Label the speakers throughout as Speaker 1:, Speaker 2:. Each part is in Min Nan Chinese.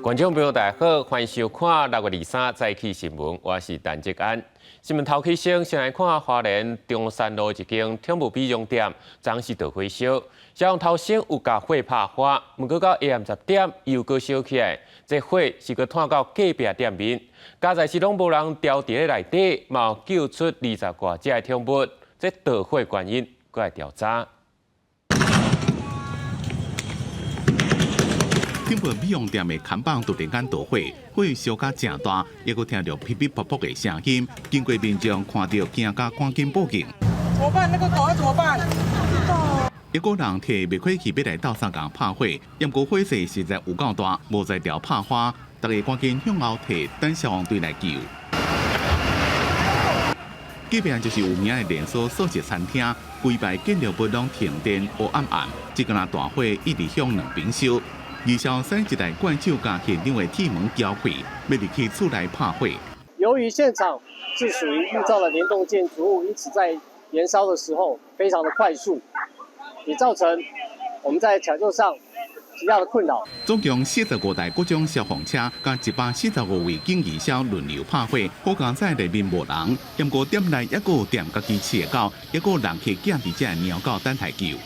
Speaker 1: 觀眾朋友大家好，歡迎收看6月23早起新聞，我是陳哲安。新聞頭起先，先來看花蓮中山路一間寵物美容店，昨昏著火燒，消防頭先有共火拍花，毋過到下暗10點又閣燒起來，這火是閣湠到隔壁店面，佳在是攏無人牢佇咧內底，嘛有救出20外隻的寵物，這著火原因閣來調查。
Speaker 2: 寵物美容店的看板突然間著火，火燒甲誠大，猶閣聽著噼噼噗噗的聲音。經過民眾看著驚甲趕緊報警。
Speaker 3: 怎麼辦？那個狗要怎麼辦？
Speaker 2: 一個人提滅火器欲來鬥相共拍火，毋過火勢實在有夠大，無才調拍花，大家趕緊向後退，等消防隊來救。隔壁就是有名的連鎖素食餐廳，規排建築物攏停電，烏暗暗，這個若大火一直向兩邊燒。二消三一台怪手共現場的鐵門撬開，欲入去厝內拍火。
Speaker 4: 由於現場是屬於木造的聯動建築物，因此在燃燒的時候非常的快速，也造成我們在搶救上極大的困擾。
Speaker 2: 總共45台各種消防車，佮145位警義消輪流拍火，好佳哉內面無人，毋過店內猶閣有店家己飼的狗，猶閣有人客寄佇遮的貓狗等待救。
Speaker 3: 1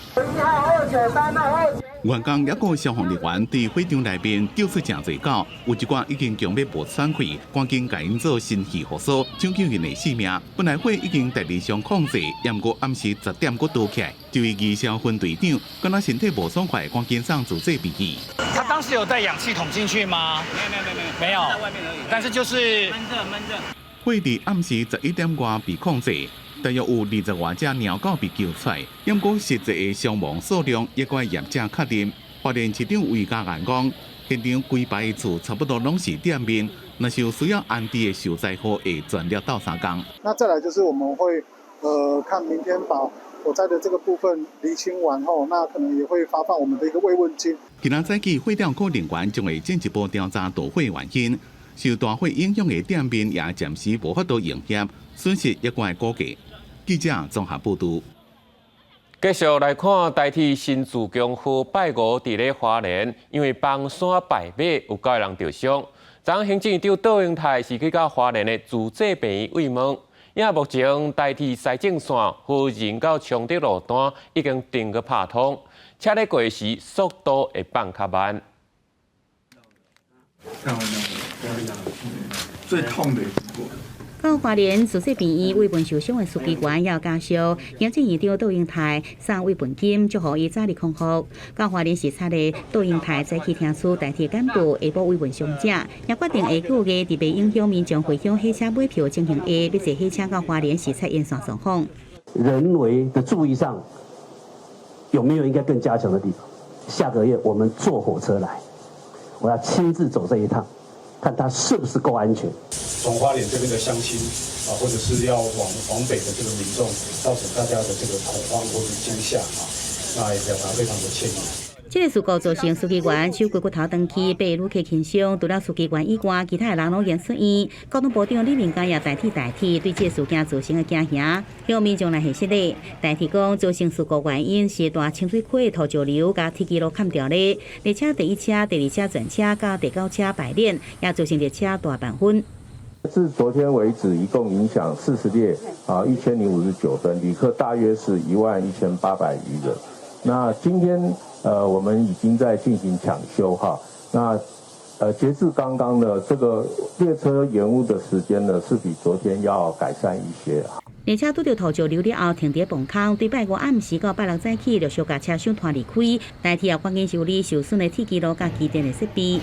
Speaker 3: 號293號2。
Speaker 2: 員工猶閣消防人員佇火場內面救出誠濟狗，有一寡已經強欲無喘氣，趕緊共𪜶做心肺復甦，搶救𪜶的性命。本來火已經大致上控制，毋過暗時十點閣著起來，這位義消分隊長，敢若身體無爽快，趕緊送自濟病院。
Speaker 5: 他當時有帶氧氣筒進去嗎？
Speaker 6: 沒有沒有沒有
Speaker 5: 沒有，
Speaker 6: 在外面而已。
Speaker 5: 但是就是
Speaker 6: 悶熱悶熱。
Speaker 2: 火佇暗時11點外被控制。大約有20外隻貓狗被救出來，毋過實際的傷亡數量猶閣愛業者確認。花蓮市長魏家賢講，現場規排厝差不多攏是店面，若是有需要安置的受災戶，會全力鬥相共。
Speaker 7: 那再來就是我們會，看明天把火災的這個部分釐清完後，那可能也會發放我們的一個慰問金。
Speaker 2: 今仔早起，火調科人員將會進一步調查著火原因，受大火影響的店面也暫時無法度營業，損失猶閣愛估計。記者綜合報導。
Speaker 1: 繼續來看台鐵新自強號拜五佇咧花蓮，因為崩山敗馬，有九個人著傷。昨行政院長卓榮泰是去到花蓮的自濟病院慰問。因目前台鐵西正線和仁到崇德路段已經重閣拍通，車咧過時速度會放較慢。
Speaker 8: 最痛的一過。
Speaker 9: 到花蓮自濟病院慰問受傷的書記員佮家屬，行政院長卓榮泰送慰問金，祝福伊早日康復。到花蓮視察的卓榮泰早起聽取台鐵幹部下晡慰問傷者，也決定下個月佇袂影響民眾回鄉火車買票情形下，欲坐火車到花蓮視察沿線狀況。
Speaker 10: 人為的注意上，有沒有應該更加強的地方？下個月我們坐火車來，我要親自走這一趟，看它是不是夠安全。
Speaker 11: 從花蓮這邊的鄉親啊，或者是要往北的這個民眾，造成大家的這個恐慌或者驚嚇啊，那也表達非常的歉意。
Speaker 9: 這個事故造成書記員手骨骨頭斷去，八個旅客輕傷。除了書記員以外，其他的人攏已經出院。交通部長李明剛也代替台鐵對這個事件造成的驚嚇，向民眾來獻失禮。台鐵講，造成事故原因是大清水溪土石流共鐵支路崁著咧，列車第一車、第二車全車佮第九車敗鏈，也造成列車大慢分。
Speaker 12: 至昨天為止，一共影響40列啊，1059分，旅客大約是11,800餘人。那今天我們已經在進行搶修哈。那截至剛剛呢，這個列車延誤的時間呢，是比昨天要改善一些。
Speaker 9: 列車拄著土石流了後，停佇崩空，對拜五暗時到拜六早起，陸續共車廂拖離開。台鐵也趕緊修理受損的鐵支路佮機電的設備。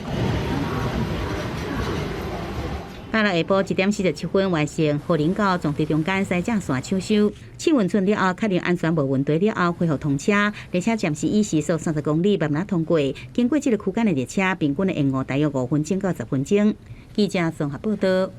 Speaker 9: 拜六下晡1點47分完成和仁到崇德中間西正線搶修，試運轉了後，確認安全無問題了後，恢復通車。列車暫時以時速30公里慢慢通過，經過這個區間的列車平均的延誤大約5分鐘到10分鐘。記者綜合報道。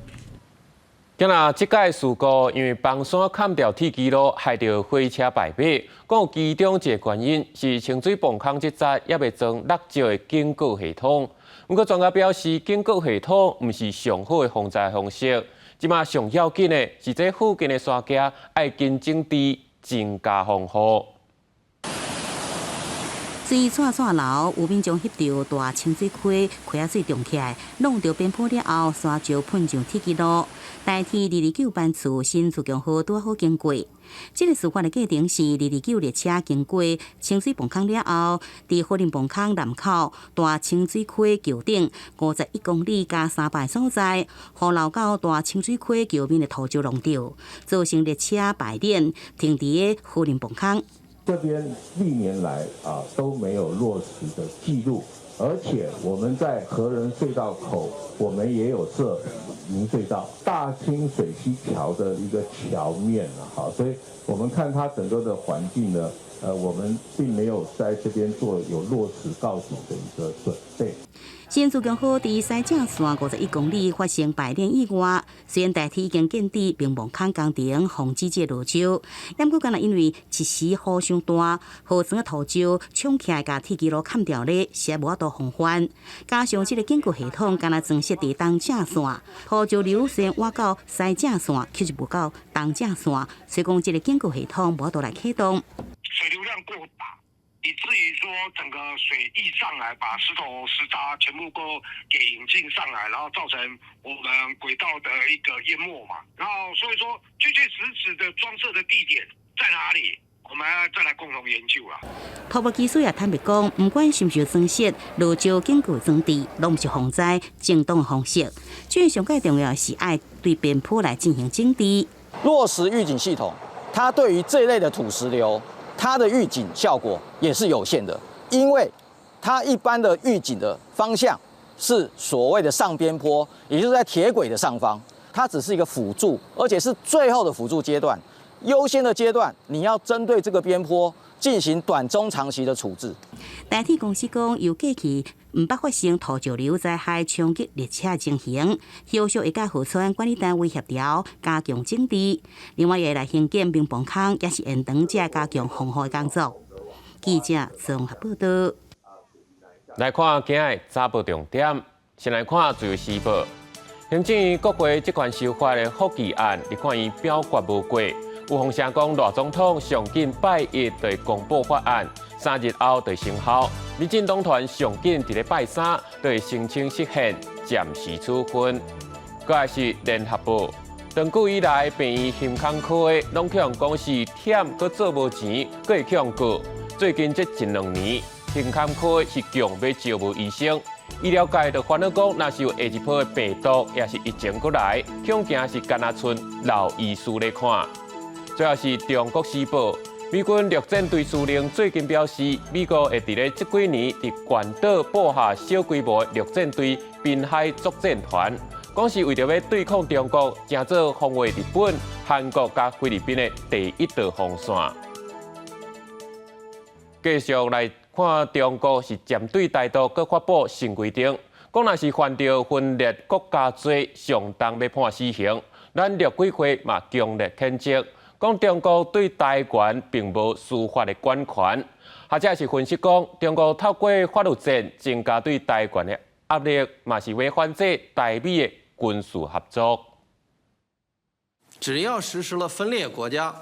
Speaker 1: 今仔這擺事故，因為崩山崁著鐵支路，害著火車敗馬。講其中一個原因是清水泵空這節猶未裝落石的警告系統。毋過專家表示，警告系統毋是上好的防災方式。這馬上要緊的是，這附近的山徑愛緊整治，增加防護。
Speaker 9: 水掣掣流，有民眾翕著大清水溪溪仔水漲起來，弄著邊坡了後，沙石噴上鐵枝路。台鐵229班次新自強號拄好經過。這个事發的過程是229列車經過清水泵孔了後，佇和林泵孔南口大清水溪橋頂51公里加300所在，雨流到大清水溪橋面的土石弄著，造成列車排鏈停佇个和林泵孔。
Speaker 12: 這邊歷年來啊都沒有落石的記錄，而且我們在和仁隧道口，我們也有設泥隧道，大清水溪橋的一個橋面啊，好，所以我們看它整個的環境呢，我們並沒有在這邊做有落石告警的一個準備。
Speaker 9: 新自強號佇西正線51公里發生排鏈意外，雖然台鐵已經建置平望坑工程防止這个落石，毋過敢若因為一時雨傷大，河床的土石衝起來，共鐵枝路崁掉咧，實在無法度防範。加上這个警告系統敢若裝設佇東正線，土石流雖然倚到西正線，卻是無到東正線，所以講這个警告系統無法度來啟動。
Speaker 6: 水流量過大，以至於說整個水溢上來，把石頭石渣全部都給引進上來，然後造成我們軌道的一個淹沒嘛。然後所以說，確確實實的裝設的地點在哪裡，我們要再來共同研究啦。
Speaker 9: 土木技師也坦白講，毋管是毋是裝設落石警告裝置，攏毋是防災正當方式。最上蓋重要是愛對邊坡來進行整治。
Speaker 8: 落石預警系統，它對於這類的土石流，它的預警效果也是有限的，因為它一般的預警的方向是所謂的上邊坡，也就是在鐵軌的上方，它只是一個輔助，而且是最後的輔助階段。優先的階段，你要針對這個邊坡進行短、中、長期的處置。
Speaker 9: 台鐵公司講，由過去毋捌發生土石流災害衝擊列車情形，後續會佮河川管理單位協調加強整治。另外，也來興建平崩坑，也是延長這加強防護的工作。記者綜合報道。
Speaker 1: 來看今日早報重點，先來看《自由時報》。行政院國會職權修法的覆議案，立法院表決無過。有風聲講，賴總統上緊拜一就公布法案，3日後就生效。民進黨團上緊佇咧拜三就會申請釋憲暫時處分。閣來是聯合報，長久以來病院胸腔科的攏予人講是忝，閣做無錢，閣會予人告。最近這一兩年，胸腔科是強欲招無醫生。醫療界就煩惱講，若是有下一波的病毒，抑是疫情閣來，恐驚是干焦賰老醫師咧看。最後是中國時報，美軍陸戰隊司令最近表示，美國會佇咧這幾年佇關島布下小規模陸戰隊濱海作戰團，講是為著欲對抗中國，成做防衛日本、韓國佮菲律賓的第一道防線。繼續來看中國是針對台獨閣發布新規定，講若是犯著分裂國家罪，上重欲判死刑。咱陸委會嘛強烈譴責。講中國對台灣並無司法的管權，學者是分析講，中國透過法律戰增加對台灣的壓力，嘛是欲反制台美的軍事合作。
Speaker 13: 只要實施了分裂國家、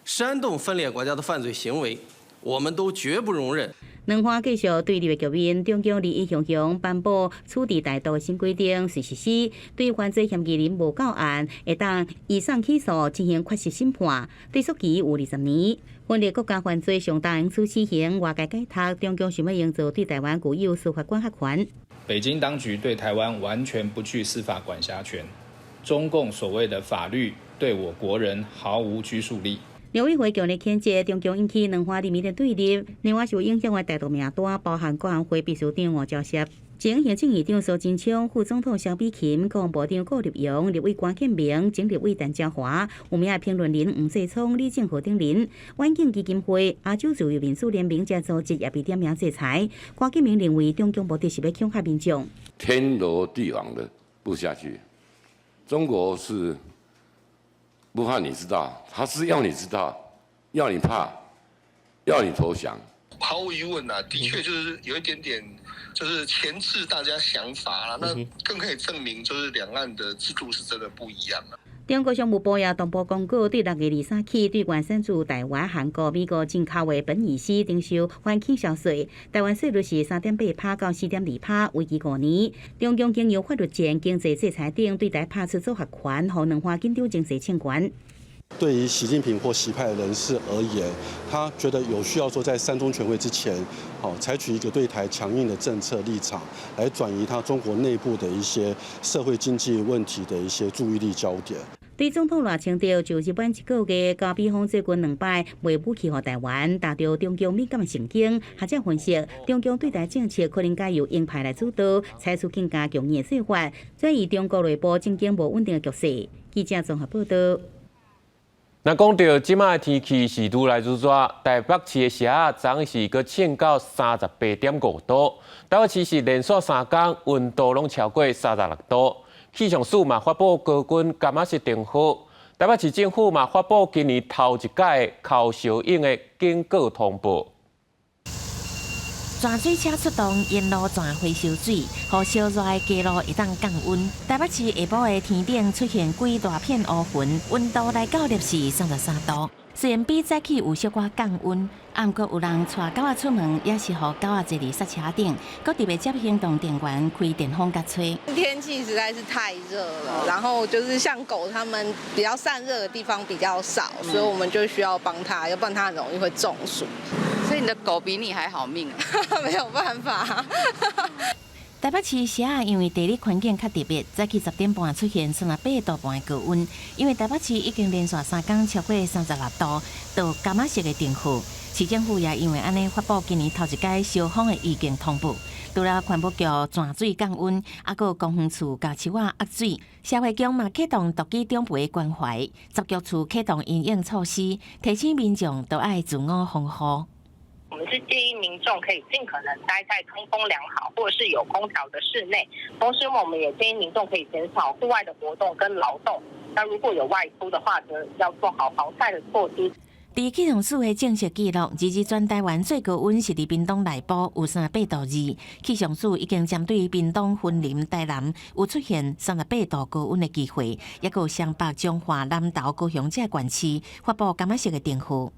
Speaker 13: 煽動分裂國家的犯罪行為，我們都絕不容忍。
Speaker 9: 兩岸繼續對立的局面，中共日益雄雄頒布處置台獨的新規定，隨實施對犯罪嫌疑人無到案，會當移送起訴進行缺席審判，追訴期有20年。分裂國家犯罪上重處死刑，外界解讀中共想欲營造對台灣具有司法管轄權。
Speaker 14: 北京當局對台灣完全不具司法管轄權，中共所謂的法律對我國人毫無拘束力。
Speaker 9: 陸委會強烈譴責中共引起兩岸人民的對立，另外受影響的台獨名單包含國安會秘書長吳釗燮、前行政院長蘇貞昌、副總統蕭美琴、國防部長顧立雄、立委關建明、前立委陳椒華、有名的評論人黃濟聰、李正皓等人，遠景基金會、亞洲自由民主聯盟這組織也被點名制裁。關建明認為，中共目的是欲恐嚇民眾。
Speaker 15: 天羅地網的布下去，中國是不怕你知道，他是要你知道，要你怕，要你投降。
Speaker 16: 毫無疑問啊，的確就是有一點點，就是鉗制大家想法啦。那更可以證明，就是兩岸的制度是真的不一樣啊。
Speaker 9: 中國商務部也同步公告，對6月23起對原產自台灣、韓國、美國進口的苯乙烯徵收反傾銷稅，台灣稅率是3.8%到4.2%，為期5年。中共經由法律戰、經濟制裁等對台拍出組合拳，予兩岸緊張情勢升懸。
Speaker 11: 對於習近平或習派人士而言，他覺得有需要說在三中全會之前，好採取一個對台強硬的政策立場，來轉移他中國內部的一些社會經濟問題的一些注意力焦點。
Speaker 9: 對總統賴清德就日本一個月交比方最近兩擺賣武器予台灣，打著中共敏感神經。學者分析，中共對台政策可能改由鷹派來主導，採取更加強硬的做法，轉移中國內部政經無穩定的局勢。記者綜合報道。
Speaker 1: 若講到這擺天氣是愈來愈熱，台北市的時仔昨是閣衝到38.5度，台北市是連續3工溫度攏超過36度。氣象署嘛發布高溫柑仔色燈號，台北市政府嘛發布今年頭一屆剾燒蠅的警告通報。
Speaker 17: 泉水車出動，沿路全回收水，予燒熱的街路會當降溫。台北市下晡的天頂出現幾大片烏雲，溫度來到攝氏33度。雖然比早起有小可降溫，毋過有人帶狗仔出門，也是予狗仔坐佇剎車頂，閣特別接行動電源開電風共吹。
Speaker 18: 天氣實在是太熱了，然後就是像狗，它們比較散熱的地方比較少，所以我們就需要幫它，要不然它很容易會中暑。
Speaker 19: 所以你的狗比你還好命啊？
Speaker 18: 沒有辦法。
Speaker 17: 台北市時仔因為地理環境較特別，早起10點半出現38度半的高溫。因為台北市已經連續3工超過36度，到柑仔色的燈號。市政府也因為按呢發布今年頭一擺燒風的預警通報。除了環保局泉水降溫，猶閣公園處共樹仔壓水，社會局嘛啟動獨居長輩關懷，十局處啟動因應措施，提醒民眾都愛自我防護。
Speaker 20: 我們是建議民眾可以盡可能待在通風良好或者是有空調的室內，同時我們也建議民眾可以減少戶外的活動跟勞動。那如果有外出的話，則要做好防曬的措施。
Speaker 17: 佇氣象署的正式記錄，二日全台灣最高溫是佇屏東內埔有38.2度。氣象署已經針對屏東、雲林、台南有出現38度高溫的機會，抑閣有雙北、彰化、南投、高雄這縣市發布柑仔色的燈號。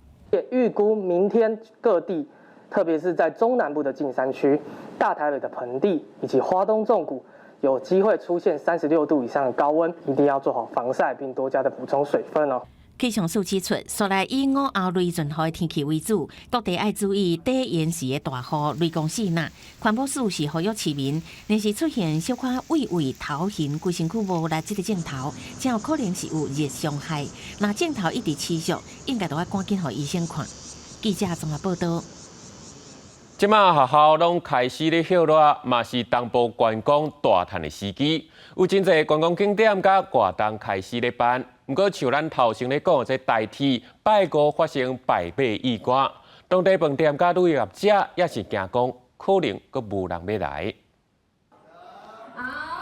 Speaker 21: 預估明天各地，特別是在中南部的近山區、大台北的盆地以及花東縱谷，有機會出現36度以上的高溫，一定要做好防曬，並多加的補充水分哦。
Speaker 17: 氣象署指出，紲來以午後雷陣雨的天氣為主，各地愛注意短延時的大雨、雷公爍爁。環保署是呼籲市民，若是出現小可畏畏頭痕、規身軀無力這個症頭，真有可能是有熱傷害。若症頭一直持續，應該著愛趕緊予醫生看。記者綜合報道。
Speaker 1: 這擺學校攏開始咧歇熱，嘛是東部觀光大趁的時機。有真濟觀光景點佮活動開始咧辦。毋過像咱頭先咧講，這台鐵拜五發生敗馬意外，當地飯店佮旅遊業者也是驚講，可能閣無人欲來。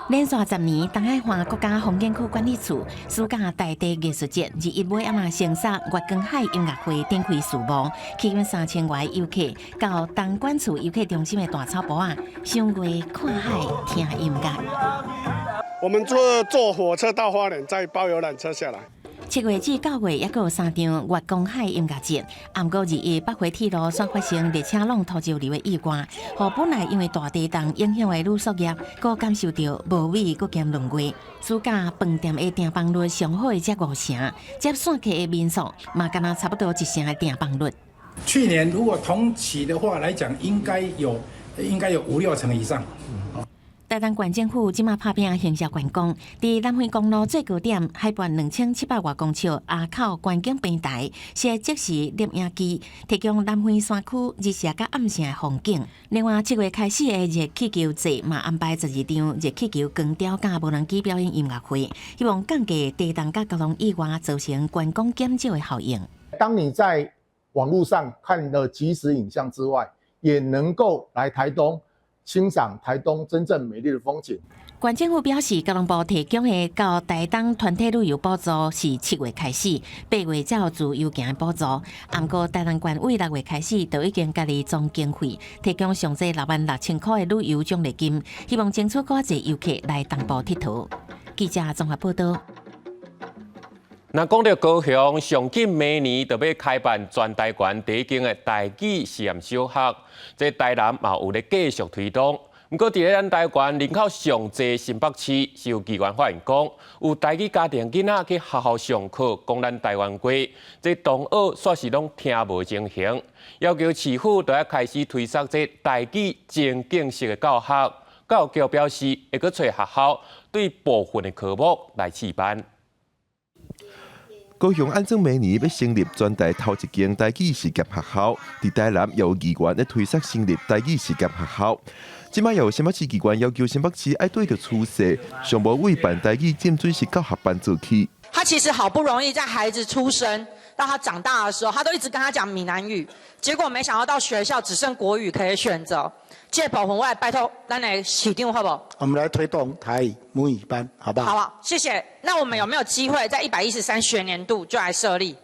Speaker 17: 連續10年，東海岸國家風景區管理處暑假大地藝術節21尾暗仔星沙月光海音樂會展開序幕，吸引3000外遊客到東管處遊客中心的大草埔仔，賞月看海聽音樂。
Speaker 22: 我們坐火車到花蓮，再包遊覽車下來。
Speaker 17: 7月至9月，抑閣有三場月光海音樂節。毋過21北迴鐵路煞發生列車挵土石流的意外，予本來因為大地動影響的旅宿業，閣感受著無米閣兼兩月。暑假飯店的訂房率上好的才5成，接線客的民宿嘛，敢若差不多1成的訂房率。
Speaker 23: 去年如果同期的話來講，應該有五六成以上。
Speaker 17: 台東縣政府這馬拍拚行銷觀光，佇南迴公路最高點海拔2700外公尺阿口觀景平台設即時攝影機，提供南迴山區日射佮暗晟的風景。另外，7月開始的熱氣球節嘛安排12場熱氣球光雕佮無人機表演音樂會，希望降低地動佮交通意外造成觀光減少的效應。
Speaker 24: 當你在網路上看了即時影像之外，也能夠來台東欣賞台東真正美麗的風景。
Speaker 17: 縣政府表示，交通部提供的到台東團體旅遊補助是7月開始，8月才有自由行的補助。毋過台東縣為6月開始就已經家己總經費提供上濟6萬6千塊的旅遊獎勵金，希望爭取閣較濟遊客來東部𨑨迌。記者綜合報道。
Speaker 1: 若講著高雄，上緊明年就欲開辦全台灣第一間的台語實驗小學，這台南嘛有咧繼續推動。毋過，佇咧咱台灣人口上濟新北市，是有議員發現講，有台語家庭囡仔去學校上課講咱台灣話，這同學煞是攏聽無情形，要求市府著愛開始推捒這台語情境式的教學。教育局表示，會閣揣學校對部分的科目來試辦。
Speaker 3: 高雄按怎明年欲成立全台頭一間台語實驗學校，佇台南也有議員咧推捒成立台語實驗學校。這擺又有新北市議員要求新北市愛對著趨勢，上無為辦台語浸水式教學班做起。
Speaker 4: 他其實好不容易在孩子出生到他長大的時候，他都一直跟他講閩南語，結果沒想到到學校只剩國語可以選擇。這部分我來拜託咱的市長好不好？
Speaker 5: 我們來推動台語母語班，好不好？
Speaker 4: 好好，謝謝。那我們有沒有機會在113學年度就來設立？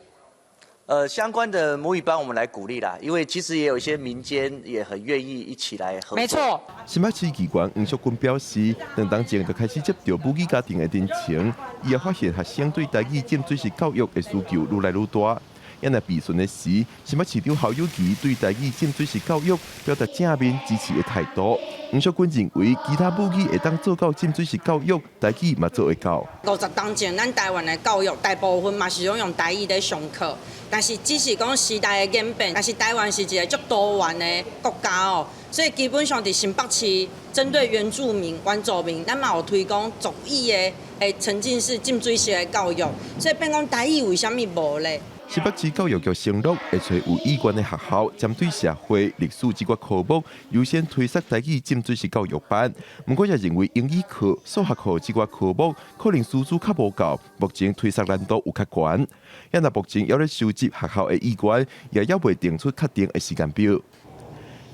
Speaker 7: 相關的母語班我們來鼓勵啦，因為其實也有一些民間也很願意一起來合作。
Speaker 4: 沒錯。
Speaker 3: 新北市議員黃淑君表示，兩當前就開始接著母語家庭的申請，伊也發現學生對台語浸水式教育的需求愈來愈大。因來備詢的時，新北市長侯友宜對台語浸水式教育表達正面支持的態度。黃淑君認為，其他母語會當做到浸水式教育，台語嘛做會到。
Speaker 4: 50冬前，咱台灣的教育大部分嘛是攏用台語咧上課，但是只是講時代的演變，但是台灣是一個足多元的國家哦，所以基本上佇新北市針對原住民、原住民，咱嘛有推廣族語的沉浸式浸水式的教育，所以變講台語為啥物無咧？
Speaker 3: 新北市教育局承諾，會揣有意願的學校，針對社會、歷史這寡科目，優先推捒台語浸水式教育班。毋過也認為英語課、數學課這寡科目可能師資較無夠，目前推捒難度有較懸。也若目前猶咧收集學校的意願，也猶未定出確定的時間表。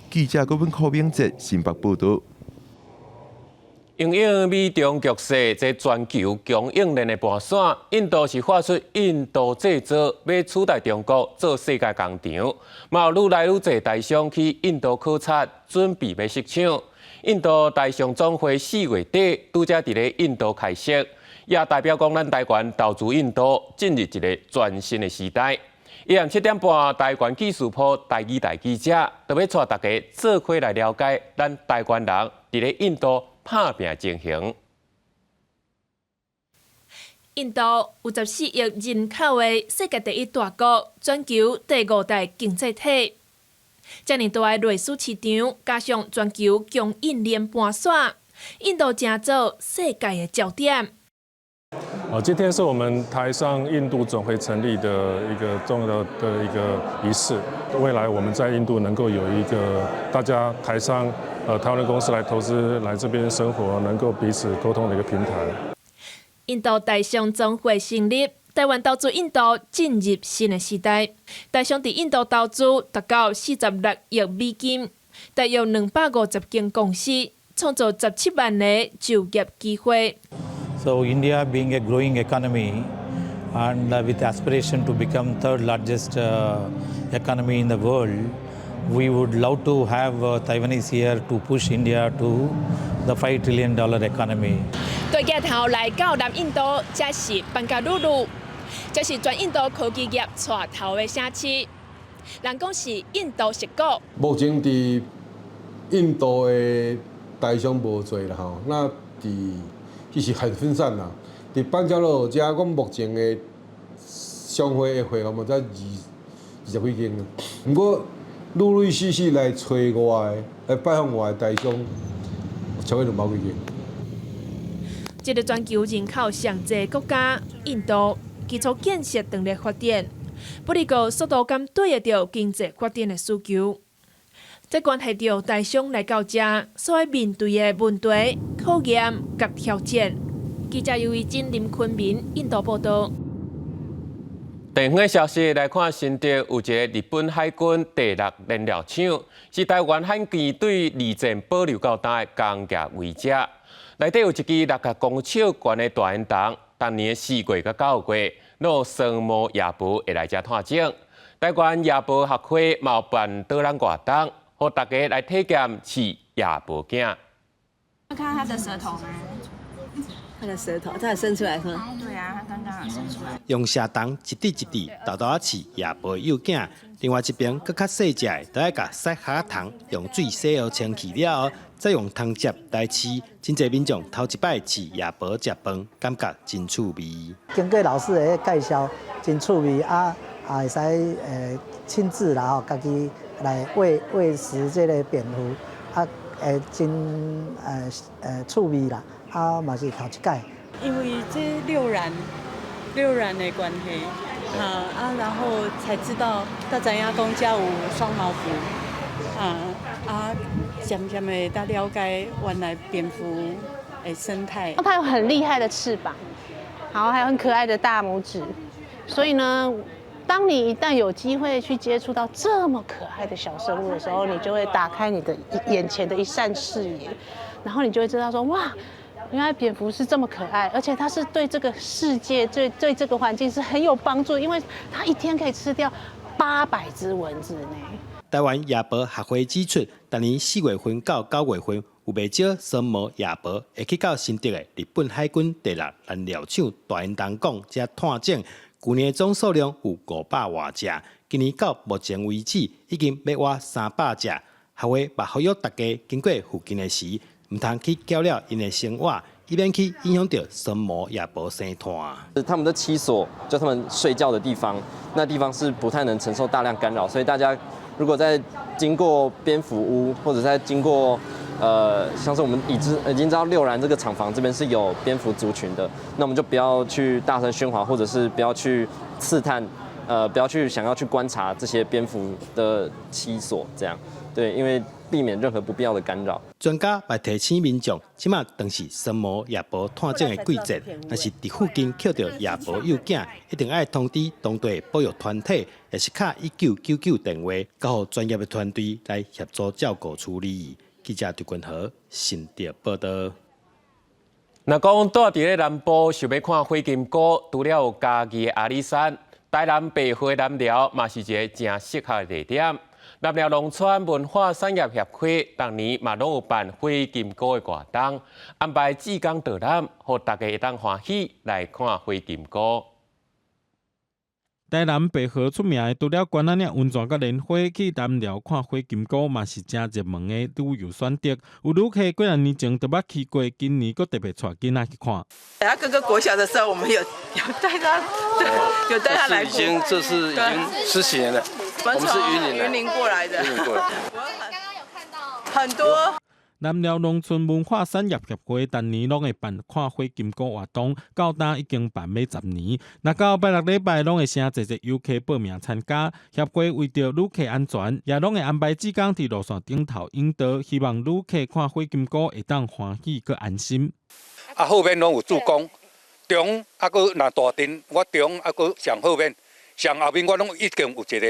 Speaker 3: 記者郭文柯明哲新北報導。
Speaker 1: 因應美中局勢，這全球供應鏈的盤線，印度是發出印度製造，欲取代中國做世界工廠，嘛有愈來愈濟台商去印度考察，準備欲設廠。印度台商總會4月底拄才佇咧印度開設，也代表講咱台灣投資印度進入一個全新的時代。一暗7點半，台灣紀事鋪台語台記者，就欲帶大家做伙來了解咱台灣人佇咧印度拍拚情形。
Speaker 25: 印度有14億人口的世界第一大國，全球第五大經濟體。遮爾大的內需市場，加上全球供應鏈盤線，印度成做世界的焦點。
Speaker 26: 哦，今天是我們台商印度總會成立的一個重要的一個儀式。未來我們在印度能夠有一個大家台商，台灣的公司來投資，來這邊生活，能夠彼此溝通的一個平台。
Speaker 25: 印度台商總會成立，台灣投資印度進入新的時代。台商佇印度投資達到46億美金，大約250間公司，創造17萬个就業機會。
Speaker 27: So India being a growing economy and with aspiration to become third largest economy in the world, we would love to have Taiwanese here to push India to the $5 trillion economy.
Speaker 25: 對鏡頭來到南印度，這是班加魯魯，這是全印度科技業帶頭的城市。人講是印度矽谷。
Speaker 28: 目前佇印度的台商無濟啦吼，那佇其實很分散啦。佇班加羅爾遮，阮目前的商會的會員嘛才20幾間。毋過陸陸續續來揣我的、來拜訪我的台商，超過200幾間。
Speaker 25: 這個全球人口上濟國家，印度基礎建設當咧發展，不過速度敢對得著經濟發展的需求。這關係著台商來到遮所愛面對的問題、考驗佮挑戰。記者尤維真、林坤明，印度報導。
Speaker 1: 地方的消息來看，新竹有一个日本海軍第六燃料廠，是台灣海基對二戰保留到今的工業遺跡。內底有一支60公尺懸的大煙囱，逐年4月佮9月，攏有雙毛夜菢會來遮探種。台灣夜菢學會嘛有辦導覽活動，予大家來體驗飼夜菢囝。
Speaker 29: 看它的舌頭嗎？
Speaker 2: 它的舌頭，它有伸出來是嗎？
Speaker 6: 對啊，它剛剛有伸出來。
Speaker 8: 用蛇蟲一滴一滴沓沓仔飼夜婆幼囝，另外一邊閣較細隻的，就愛共塞蝦蟲，用水洗予清氣了後，再用湯汁來飼。真濟民眾頭一擺飼夜婆食飯，感覺真趣味。
Speaker 5: 經過老師的介紹，真趣味啊！啊，會使親自啦吼，家己來餵食這个蝙蝠，啊，會真趣味啦，啊嘛是頭一擺。
Speaker 10: 因為這遛懶的關係，啊，然後才知道，才知影講遮有雙毛蝠，啊，漸漸的才了解原來蝙蝠的生態。
Speaker 18: 它有很厲害的翅膀，然後還有很可愛的大拇指，所以呢，當你一旦有機會去接觸到這麼可愛的小生物的時候，你就會打開你的眼前的一扇視野，然後你就會知道說，哇，原來蝙蝠是這麼可愛，而且它是對這個世界、對這個環境是很有幫助，因為它一天可以吃掉800隻蚊子呢。
Speaker 8: 台灣夜婆學會指出，逐年4月份到9月份，有袂少雙毛夜婆會去到新竹的日本海軍第六燃料廠大營東港遮探種。舊年總數量有500外隻，今年到目前為止已經欲倚300隻。學會嘛呼籲大家經過附近的時，毋通去攪擾𪜶的生活，以免去影響著雙毛夜婆生態。
Speaker 12: 他們的棲所就他們睡覺的地方，那地方是不太能承受大量干擾，所以大家如果在經過蝙蝠屋，或者在經過像是我們已經知道六蘭這個廠房這邊是有蝙蝠族群的，那我們就不要去大聲喧譁，或者是不要去刺探，不要去想要去觀察這些蝙蝠的棲所，這樣，對，因為避免任何不必要的干擾。
Speaker 8: 專家嘛提醒民眾，這馬當是雙毛夜婆探種的季節，若是佇附近抾著夜婆幼囝，一定愛通知當地保育團體，抑是敲1999電話，交予專業的團隊來協助照顧處理。記者張君和新竹報導。
Speaker 1: 若講蹛佇咧南部想欲看火金姑，除了有嘉義的阿里山，台南白河南寮嘛是一个誠適合的地點。南寮農村文化產業協會逐年嘛攏有辦火金姑的活動，安排志工導覽，予大家會當歡喜來看火金姑。
Speaker 13: 台南白河出名的，除了關仔嶺溫泉佮蓮花，去南寮看火金姑嘛是誠熱門的旅遊選擇。有旅客幾若年前就捌去過，今年閣特別帶囡仔去看。
Speaker 14: 他哥哥國小的時候，我們有帶他，對，有帶他來過。
Speaker 15: 這是已經十幾年了，我們是雲林雲
Speaker 14: 林過來的。雲林過來。我剛剛有看到很多。
Speaker 13: 南寮農村文化產業協會逐年攏會辦看火金姑活動，到今已經辦欲十年。若到拜六禮拜，攏會誠濟濟遊客報名參加。協會為著旅客安全，也攏會安排志工佇路線頂頭引導，希望旅客看火金姑會當歡喜閣安心。
Speaker 29: 啊，後面攏有志工，中啊，閣若大陣，我中啊，閣上後面，上後面我攏已經有一个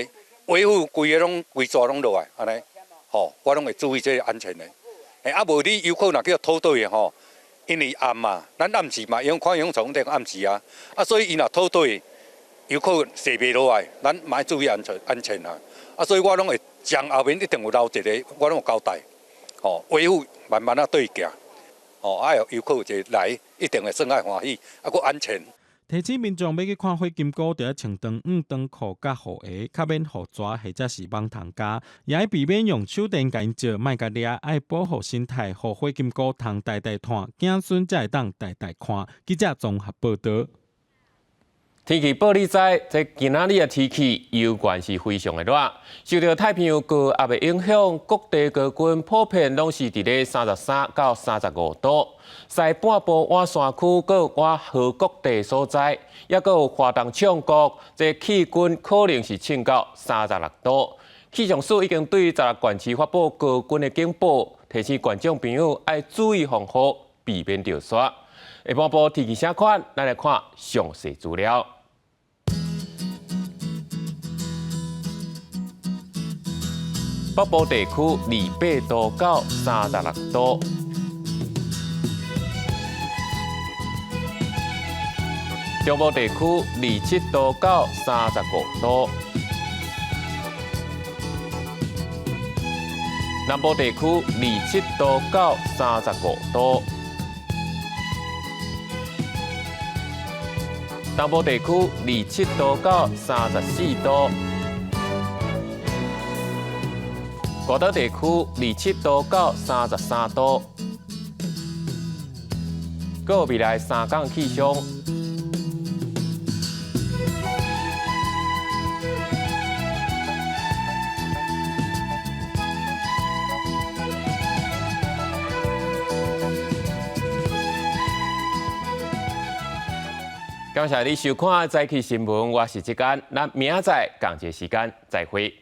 Speaker 29: 維護，規个攏規組攏落來，按呢，吼，我攏會注意這个安全的。啊，無你遊客若叫脫隊的吼，因為暗嘛，咱暗時嘛，用看用從頂暗時啊，啊，所以伊若脫隊，遊客坐袂落來，咱嘛愛注意安全安全啊。啊，所以我攏會將後面一定有留一个，我攏有交代，吼，維護慢慢仔對行，吼，啊，遊客有一個來，一定會算愛歡喜，啊，閣安全。
Speaker 13: 提醒民眾欲去看火金姑，著愛穿長毋長褲佮雨鞋，較免予蛇或者是蠓蟲咬，也愛避免用手電共𪜶照，莫共掠，愛保護生態，予火金姑通代代傳，子孫才會當代代看。記者綜合報導。
Speaker 1: 天氣報你知，這今仔日的天氣猶原是非常的熱，受著太平洋高壓的影響，各地高溫普遍攏是佇咧33到35度。西半部倚山區、閣倚河谷地所在，抑閣有華東衝谷，這氣溫可能是衝到36度。氣象署已經對16縣市發布高溫的警報，提醒觀眾朋友愛注意防護，避免著沙。下半晡天氣啥款，咱來看詳細資料。北部地區28度到36度，中部地區27度到35度，南部地區27度到35度。東部地區27度到34度，外島地區27度到33度。閣有未來3工氣象。感謝你收看《早起新聞》，我是志安，咱明仔載仝一个時間再會。